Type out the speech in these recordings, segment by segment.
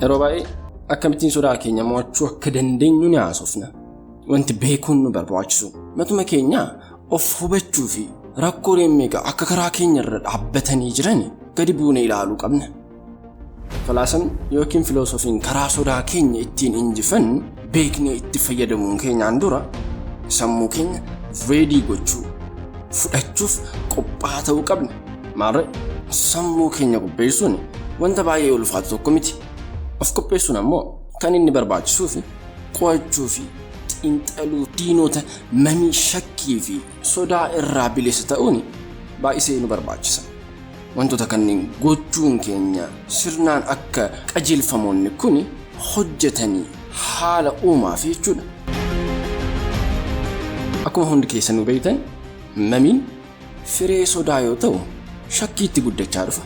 Yeroo baay'ee akkamittiin sodaa keenya mo'achuu akka dandeenyu ni haasofna. Wanti beekuun nu barbaachisu matuma keenya of hubachuu fi rakkooleen meeqa akka karaa keenya irra dhaabbatanii jiran gadi buune ilaaluu qabna. Falaasamni yookiin filoosofiin karaa sodaa keenya ittiin injifannu beeknee itti fayyadamuun keenyaan dura sammuu keenya ready gochuu fudhachuuf qophaa'aa ta'uu qabna. Maarree sammuu keenya qopheessuun wanta baay'ee ulfaatu tokko miti. Of qopheessuun ammoo kan inni barbaachisuu fi qo'achuu fi xiinxaluu diinota mamii shakkii fi sodaa irraa bilisa ta'uun baay'isee nu barbaachisa. Wantoota kanneen gochuun keenya sirnaan akka qajeelfamoonni kun hojjetanii haala uumaaf jechuudha. Akkuma hundi keessanuu beektan mamiin firee sodaa yoo ta'u shakkiitti guddachaa dhufa.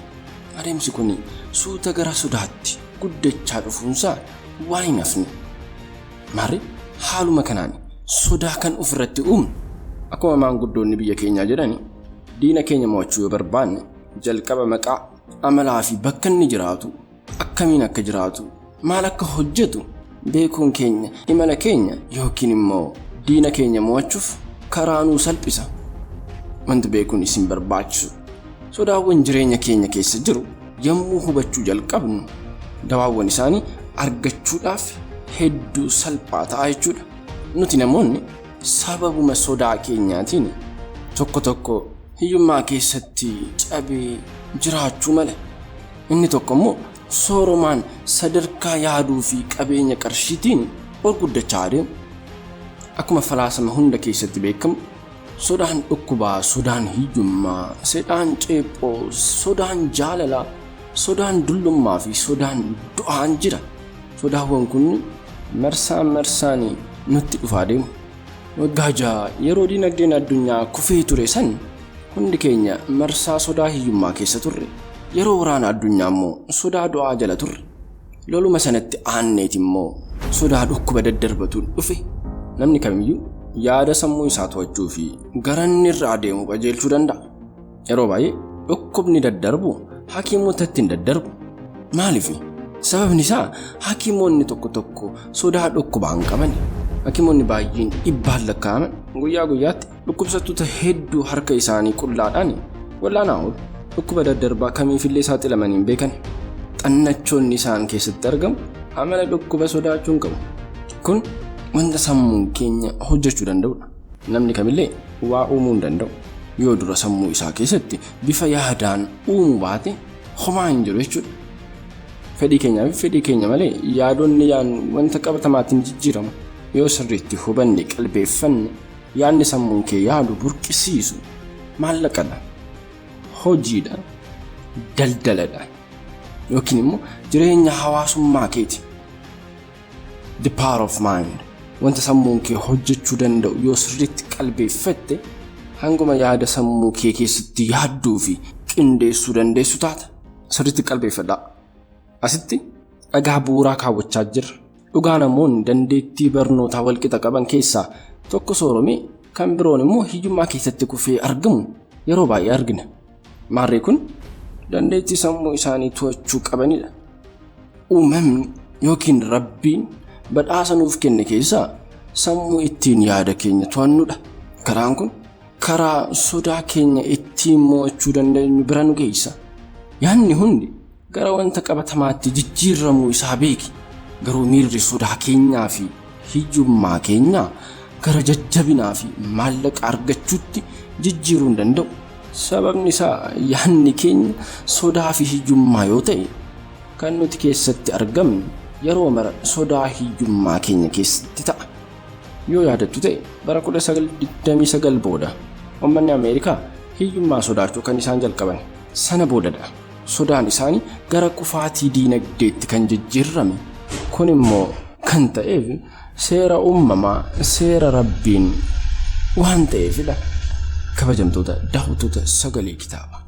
Adeemsi kun suuta gara sodaatti guddachaa dhufuunsaa waan hin hafne. Maarree haaluma kanaan sodaa kan ofirratti uumnu akkuma maanguddoonni biyya keenyaa jedhani diina keenya mo'achuu yoo barbaanne jalqaba maqaa amalaa fi bakka inni jiraatu akkamiin akka jiraatu maal akka hojjetu beekuun keenya imala keenya yookiin immoo diina keenya mo'achuuf karaa nuu salphisa. Wanti beekuun isin barbaachisu sodaawwan jireenya keenya keessa jiru yommuu hubachuu jalqabnu dawaawwan isaanii argachuudhaaf hedduu salphaa ta'a jechuudha. Nuti namoonni sababuma sodaa keenyaatiin tokko tokko hiyyummaa keessatti cabee jiraachuu mala. Inni tokko immoo sooromaan sadarkaa yaaduu fi qabeenya qarshiitiin ol guddachaa adeemu. Akkuma falaasama hunda keessatti beekamu sodaan dhukkubaa, sodaan hiyyummaa, sodaan ceephoo, sodaan jaalalaa, sodaan dullummaa fi sodaan du'aan jira. Sodaawwan kun marsaan marsaan nutti dhufaa deemu. Waggaa 6 yeroo dinagdeen addunyaa kufee ture san hundi keenya marsaa sodaa hiyyummaa keessa turre. Yeroo waraana addunyaa immoo sodaa du'aa jala turre. Loluma sanatti aanneeti immoo sodaa dhukkuba daddarbatuun dhufe. Namni kamiyyuu yaada sammuu isaa to'achuu fi gara inni irra adeemu qajeelchuu danda'a. Yeroo baay'ee dhukkubni daddarbu hakiimotatti hin daddarbu. Maaliif? Sababni isaa hakiimonni tokko tokko sodaa dhukkubaa hin qaban. Hakiimonni baay'een dhibbaan lakkaa'aman guyyaa guyyaatti dhukkubsattoota hedduu harka isaanii qullaadhaan wal'aanaa oolu. Dhukkuba daddarbaa kamiifillee saaxilamanii hin beekan. Xannachoonni isaan keessatti argamu amala dhukkuba sodaachuu hin qabu. Kun wanta sammuun keenya hojjechuu danda'udha. Namni kamillee waa uumuu hin danda'u. Yoo dura sammuu isaa keessatti bifa yaadaan uumuu baate homaa hin jiru jechuudha. Fedhii keenyaa fi fedhii keenya malee yaadonni yaadnu wanta qabatamaatti hin jijjiiramu. Yoo sirriitti hubanne qalbeeffanne yaadni sammuun kee yaadu burqisiisu maallaqadha, hojiidha, daldaladha yookiin immoo jireenya hawaasummaa keeti. The power of mind wanta sammuun kee hojjechuu danda'u yoo sirriitti qalbeeffatte hanguma yaada sammuu kee keessatti yaadduu fi qindeessuu dandeessu taata. Sirriitti qalbeeffadhaa. Asitti dhagaa bu'uuraa kaawwachaa jirra. Dhugaa namoonni dandeettii barnootaa walqixa qaban keessaa tokko sooromee kan biroon immoo hiyyummaa keessatti kufee argamu yeroo baay'ee argina. Maarree kun dandeettii sammuu isaanii to'achuu qabanidha. Uumamni yookiin Rabbiin badhaasa nuuf kenne keessaa sammuu ittiin yaada keenya to'annudha. Karaan kun karaa sodaa keenya ittiin mo'achuu dandeenyu bira nu geessa. Yaadni hundi gara wanta qabatamaatti jijjiiramuu isaa beeki. Garuu miirri sodaa keenyaa fi hiyyummaa keenyaa gara jajjabinaa fi maallaqa argachuutti jijjiiruu hin danda'u. Sababni isaa yaadni keenya sodaa fi hiyyummaa yoo ta'e kan nuti keessatti argamnu yeroo mara sodaa hiyyummaa keenya keessatti ta'a. Yoo yaadattu ta'e bara 1929 booda uummanni Ameerikaa hiyyummaa sodaachuu kan isaan jalqaban sana boodadha. Sodaan isaanii gara kufaatii diinagdeetti kan jijjiirame. Kun immoo kan ta'eef seera uumamaa seera Rabbiin waan ta'eefidha. Kabajamtoota daawwattoota sagalee kitaabaa.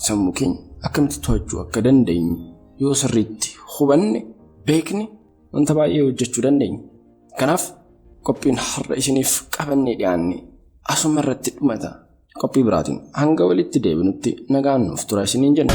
Sammuu keenya akkamitti to'achuu akka dandeenyu yoo sirriitti hubanne beekne wanta baay'ee hojjechuu dandeenya. Kanaaf qophiin har'a isiniif qabannee dhiyaanne asuma irratti dhumata. Qophii biraatiin hanga walitti deebinutti nagaan nuuf tura isiniin jenna.